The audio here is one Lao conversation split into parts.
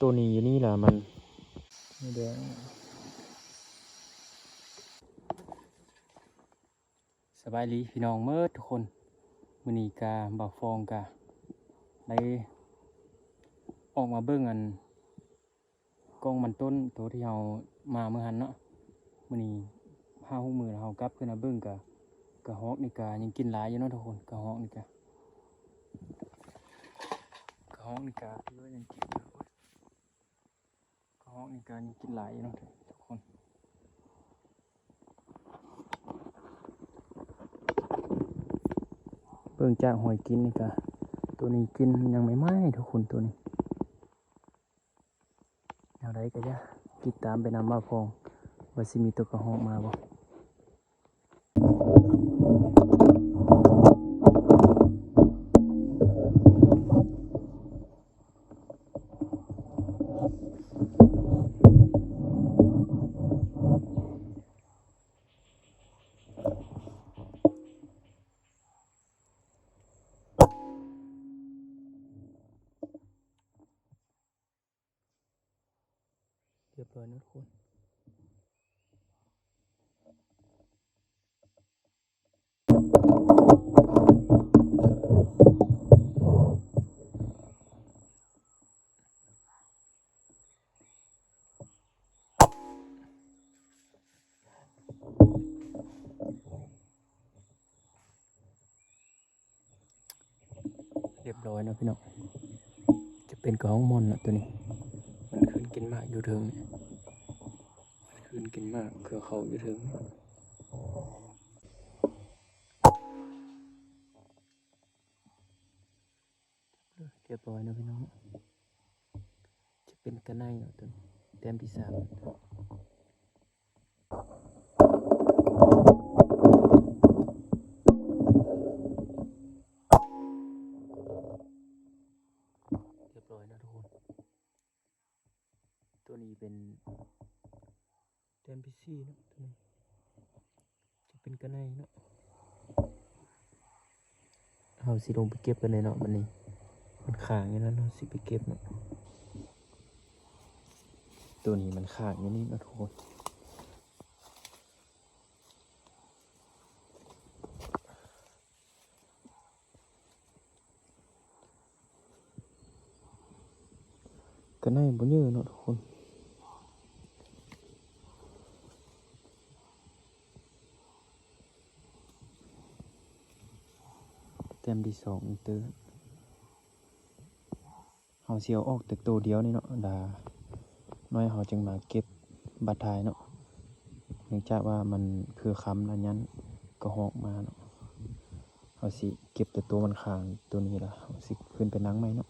ຕົວນີ້ຢູ່ນີ້ລະມັນ ສະບາຍດີພີ່ນ້ອງເໝິດທຸກຄົນ. ມື້ນີ້ກະບ່າວຟອງກະໄດ້ອອກມາເບິ່ງອັນ ກ້ອງມັນຕົ້ນໂຕທີ່ເຮົາມາມື້ຫັ້ນເນາະ. ມື້ນີ້ຫ້າຫົກມື້ແລ້ວ ເຮົາກັບຄືນມາເບິ່ງກະ ກະຮອກນີ້ກະຍັງກິນຫຼາຍຢູ່ເນາະທຸກຄົນ. ກະຮອກນີ້ກະ ກະຮອກນີ້ກະຖືວ່າຍັງກິນ ກະຮອກນີ້ກະຍັງກິນຫຼາຍຢູ່ເນາະທຸກຄົນ. ເບິ່ງຈາກຮອຍກິນນີ້ກະ ໂຕນີ້ກິນຍັງໃໝ່ໆ ທຸກຄົນ ໂຕນີ້. ແນວໃດກະຢ່າ ຕິດຕາມໄປນຳບ່າວຟອງ ວ່າຊິມີໂຕກະຮອກມາບໍ່. ຮຽບຮ້ອຍເນາະທຸກຄົນ. ຮຽບຮ້ອຍເນາະພີ່ນ້ອງ. ຈະເປັນກະຮອກມ່ອນເນາະໂຕນີ້. ມັນຂຶ້ນກິນໝາກຢູ່ເທິງນີ້ ມັນຂຶ້ນກິນໝາກເຄືອເຂົ້າຢູ່ເທິງນີ້. ຮຽບຮ້ອຍເນາະພີ່ນ້ອງ. ຈະເປັນກະໄນເນາະໂຕນີ້ ແຕ້ມທີສາມ. ຮຽບຮ້ອຍເນາະທຸກຄົນ. ໂຕນີ້ເປັນແຕ້ມທີສີ່ເນາະ ໂຕນີ້ຈະເປັນກະໄນເນາະ. ເຮົາຊິລົງໄປເກັບກັນເລີຍເນາະ ບັດນີ້ມັນຄ້າງຢູ່ນັ້ນ ເຮົາຊິໄປເກັບເນາະ. ໂຕນີ້ມັນຄ້າງຢູ່ນີ້ເນາະທຸກຄົນ. ກະໄນບໍ່ເຍີະເນາະທຸກຄົນ. ແຕ້ມທີສອງອີກເຕີ. ເຮົາຊິເອົາອອກແຕ່ໂຕດຽວນີ້ເນາະ ດານ້ອຍເຮົາຈຶ່ງມາເກັບບາດທ້າຍເນາະ. ເນື່ອງຈາກວ່າມັນຄືຄ່ຳລະ ຢ້ານກະຮອກມາເນາະ. ເຮົາຊິເກັບແຕ່ໂຕມັນຄ້າງໂຕນີ້ລະ ເຮົາຊິຂຶ້ນໄປນັ່ງໃໝ່ເນາະ.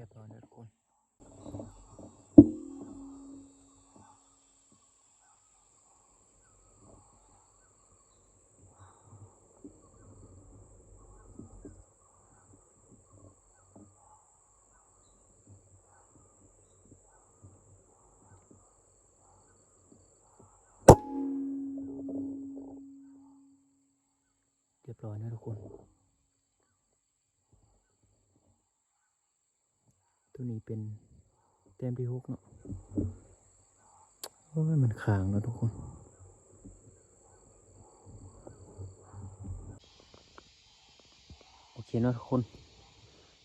ຮຽບຮ້ອຍແລ້ວທຸກຄົນ. ຮຽບຮ້ອຍເນາະທຸກຄົນ. ໂຕນີ້ເປັນແຕ້ມທີຫົກເນາະ. ໂອ້ຍ ມັນຄ້າງເນາະທຸກຄົນ. ໂອເຄເນາະທຸກຄົນ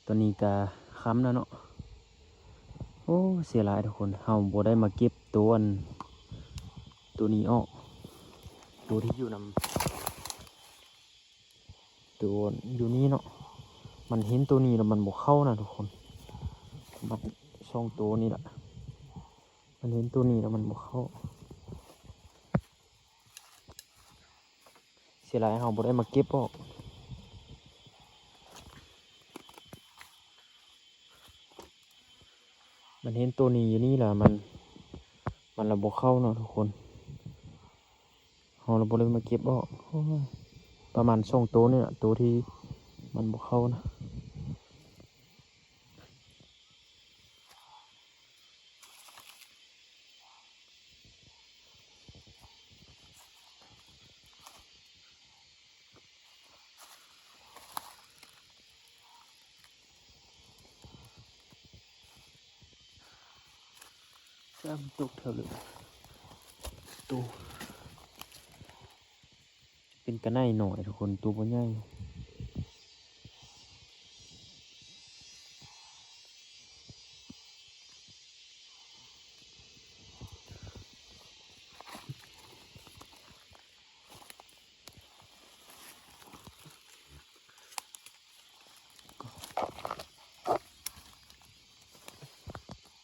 ຕອນນີ້ກະຄ່ຳແລ້ວເນາະ. ໂອ້ ເສຍດາຍທຸກຄົນ ເຮົາບໍ່ໄດ້ມາເກັບໂຕອັນ ໂຕນີ້ອອກ ໂຕທີ່ຢູ່ນຳ ຕົວຢູ່ນີ້ເນາະ ມັນເຫັນຕົວນີ້ແລ້ວມັນບໍ່ເຂົ້ານະທຸກຄົນ ມັນສອງຕົວນີ້ລະ ມັນເຫັນຕົວນີ້ແລ້ວມັນບໍ່ເຂົ້າ ເສຍດາຍເຮົາບໍ່ໄດ້ມາເກັບອອກ. ມັນເຫັນໂຕນີ້ຢູ່ນີ້ລະ ມັນ ມັນລະບໍ່ເຂົ້າເນາະທຸກຄົນ ເຮົາລະບໍ່ໄດ້ມາເກັບອອກ ໂອ້ຍ ປະມານສອງໂຕນີ້ລະ ໂຕທີ່ມັນບໍ່ເຂົ້ານະ. ສາມຕົກເທົ່າເລີຍ ໂຕ ເປັນກະໄນໜ້ອຍທຸກຄົນ ໂຕບໍ່ໃຫຍ່.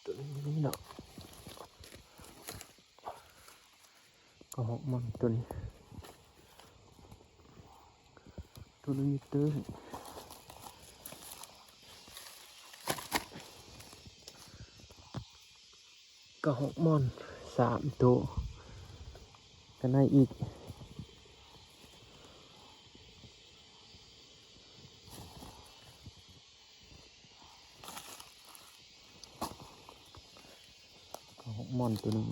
ໂຕນີ້ເນາະ ກະຮອກມ່ອນໂຕນີ້ ໂຕນີ້ມີເຕີ ກະຮອກມ່ອນສາມໂຕ ກະໄນອີກ ກະຮອກມ່ອນໂຕໜຶ່ງ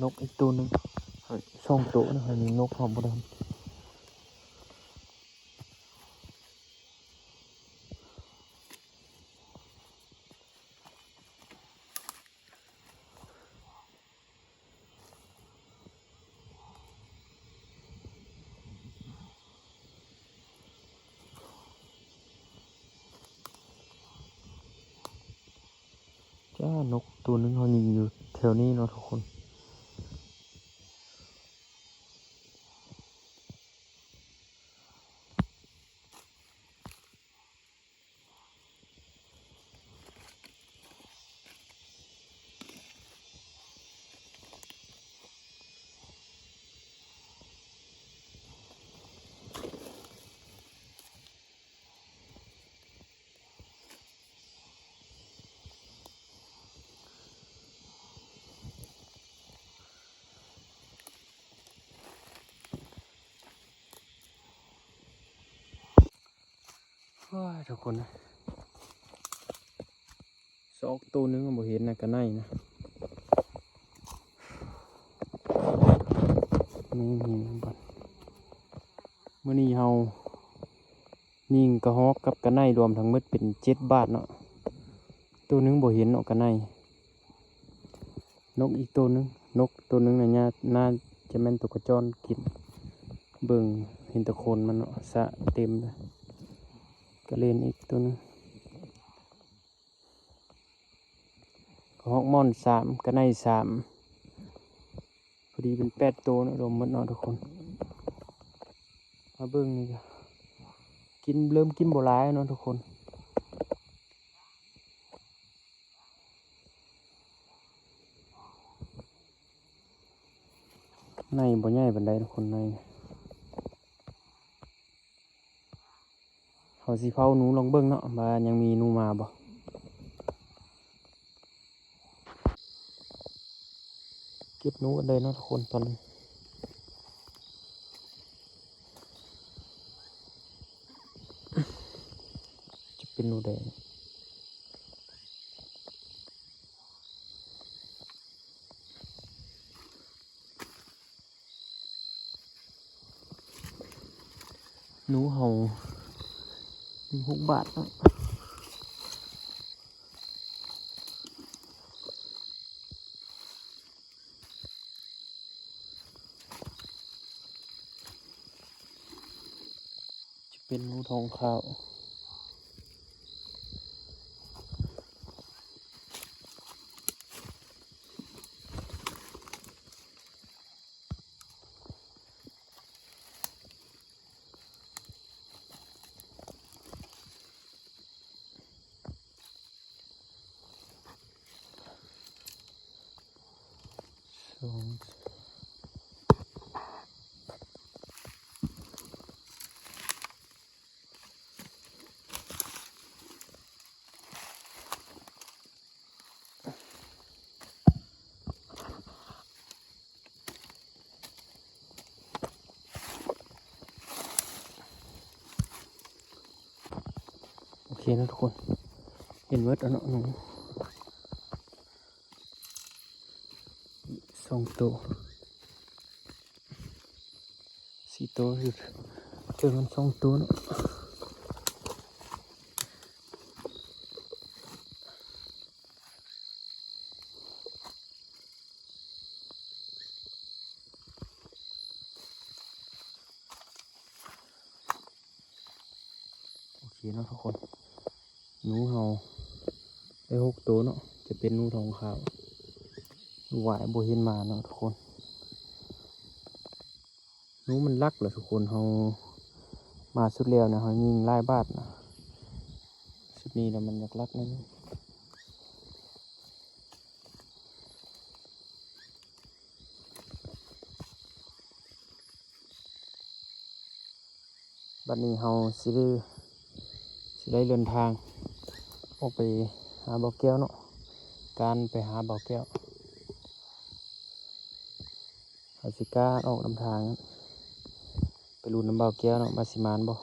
ນົກອີກໂຕໜຶ່ງ ສອງໂຕນະ ມີນົກພ້ອມບໍ່ໄດ້. ຈ້າ ນົກໂຕໜຶ່ງເຮົາຍິງຢູ່ແຖວນີ້ເນາະທຸກຄົນ. โอ้ย ทุกคนนะ ซอกโตหนึ่งบ่เห็นนะ กะไนนะ นี่ นี่ บัด มื้อนี้เฮายิงกะฮอกกับกะไนรวมทั้งหมดเป็นเจ็ดบาทเนาะ โตหนึ่งบ่เห็นเนาะ กะไน นกอีกโตหนึ่ง นกโตหนึ่งน่ะ น่า น่าจะแม่นโตกะจ้อนกิน เบิ่งเห็นแต่โคนมันเนาะ สะเต็มเลย กะเลนอีกโตหนึ่ง กะฮอกม่อนสาม กะไนสาม พอดีเป็นแปดโตเนาะ รวมหมดเนาะทุกคน มาเบิ่งนี่กะ กิน เริ่มกินบ่หลายเนาะทุกคน ไนบ่ใหญ่ปานใดทุกคน ไน เฮาสิเผาหนูลองเบิ่งเนาะ ว่ายังมีหนูมาบ่ เก็บหนูกันเลยเนาะทุกคน ตอนนี้ จะเป็นหนูแดง หนูเห่า หนึ่งหกบาทเนาะ จะเป็นหนูทองขาว. ເຄເນາະທຸກຄົນ ເຫັນໝົດແລ້ວເນາະ ໜູ ສອງໂຕ ສີ່ໂຕ ຢູ່ເທິງນັ້ນສອງໂຕເນາະ. ໂອເຄເນາະທຸກຄົນ ໜູເຮົາໄດ້ຫົກໂຕເນາະ ຈະເປັນໜູທອງຂາວ ຫວາຍບໍ່ເຫັນມາເນາະທຸກຄົນ. ໜູມັນລັກແຫຼະທຸກຄົນ ເຮົາມາຊຸດແລ້ວນະ ເຮົາຍິງຫຼາຍບາດນະ ຊຸດນີ້ລະມັນຢາກລັກໜ້ອຍໜຶ່ງ. ບັດນີ້ເຮົາຊິໄດ້ ຊິໄດ້ເດີນທາງອອກໄປຫາບ່າວແກ້ວເນາະ ການໄປຫາບ່າວແກ້ວ ເຮົາຊິກ້າອອກນຳທາງ ໄປລຸ້ນນຳບ່າວແກ້ວເນາະ ວ່າຊິໝານບໍ່.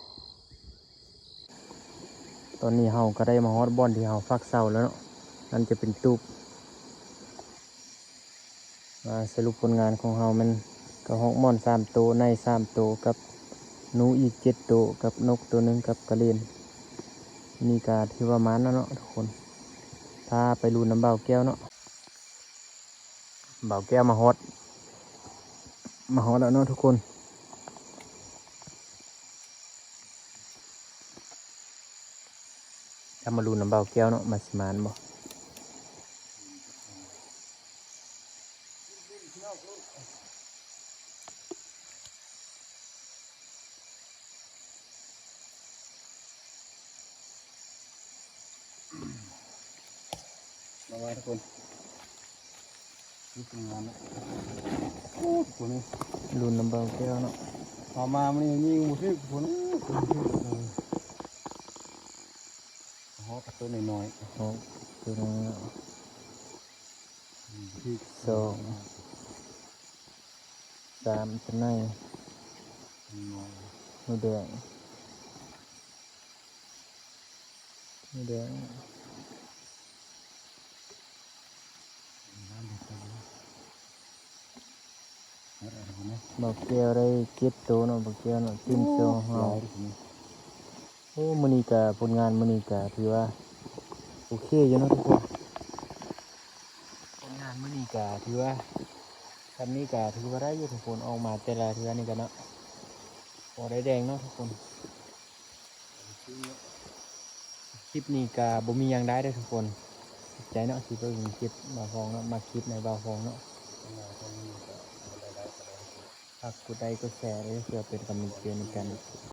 ຕອນນີ້ເຮົາກໍໄດ້ມາຮອດບ່ອນທີ່ເຮົາພັກເຊົາແລ້ວເນາະ ນັ້ນຈະເປັນຕູບ. ມາສະຫຼຸບຜົນງານຂອງເຮົາແມ່ນກະຮອກໝອນສາມໂຕ ໄນສາມໂຕ ກັບໜູອີກເຈັດໂຕ ກັບນົກໂຕໜຶ່ງ ກັບກະເລນ. ມື້ນີ້ກະຖືວ່າໝານແລ້ວເນາະທຸກຄົນ ພາໄປລຸ້ນນຳບ່າວແກ້ວເນາະ. ບ່າວແກ້ວມາຮອດ ມາຮອດແລ້ວເນາະທຸກຄົນ ຖ້າມາລຸ້ນນຳບ່າວແກ້ວເນາະ ວ່າຊິໝານບໍ່. ມາວ່າທຸກຄົນ ນີ້ຄືງາມເນາະ ໂອ້ ທຸກຄົນເອີຍ ລຸ້ນນຳບ່າວແກ້ວເນາະ. ເອົາມາມື້ນີ້ຍິງບໍ່ຖືກທຸກຄົນເອີຍ ບໍ່ຖືກເລີຍ. ຮອກໂຕນ້ອຍໆ ຮອກໂຕນ້ອຍເນາະ ຖືກ ສອງ ສາມ ໂຕໃຫຍ່ ໜູແດງ ໜູແດງ. ບ່າວແກ້ວໄດ້ເຈັດໂຕເນາະ ບ່າວແກ້ວເນາະ ຕື່ມໂຊເຮົາ. ໂອ້ ມື້ນີ້ກະ ຜົນງານມື້ນີ້ກະຖືວ່າໂອເຄຢູ່ເນາະທຸກຄົນ. ຜົນງານມື້ນີ້ກະຖືວ່າ ຊ່ຳນີ້ກະຖືວ່າໄດ້ຢູ່ທຸກຄົນ ອອກມາແຕ່ລະເທື່ອນີ້ກະເນາະ ພໍໄດ້ແດງເນາະທຸກຄົນ. ຄລິບນີ້ກະບໍ່ມີຫຍັງຫຼາຍເດີທຸກຄົນ ຂອບໃຈເນາະທີ່ເບິ່ງຄລິບບ່າວຟອງເນາະ ມັກຄລິບໃນບ່າວຟອງເນາະ ຝາກກົດໄລກ໌ ກົດແຊເດີ ເພື່ອເປັນກຳລັງໃຈໃນການ